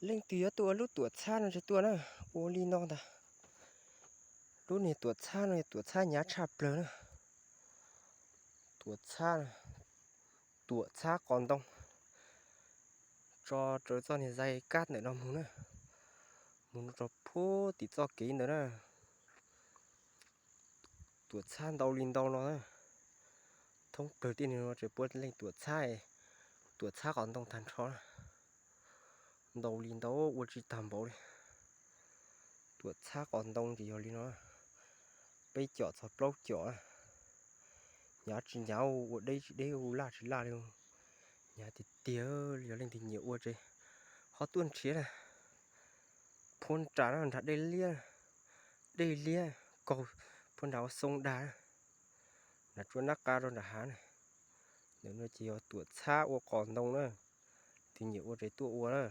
Leej twg yuav tuaj ua lub tuam txhab no ces tuaj na, ua li no ntag. Lub niag tuam txhab no yog tuam txhab hnyav tshaj plaws na. Tuam txhab, tuam txhab qos ntoo, tso raws txoj niag zais kab ntawm no mus na, mus rau puag tim txoj kev ntawd na. Tuam txhab ntau li ntau no, thoob plawg tej no ces puav leej tuam txhab, tuam txhab qos ntoo tag nrho. Ntau li ntau ua tsis tag npaum li. Tuam txhab qos ntoo ces yog li no, peb com txog plaub com. Hnyav tsis hnyav, ua deb tsis deb, ua laj tsis laj li. Hnyav tiag tiag li. Yog leej twg nyiam ua ces ho tuaj nrhiav na. Phua nram no nram dej liab, dej liab kaug, phua nram ua xoo dag, nram tsua nab qa rau nram hav na. Ntawm no ces yog tuam txhab ua qos ntoo na. Twg nyiam ua ces tuaj ua na.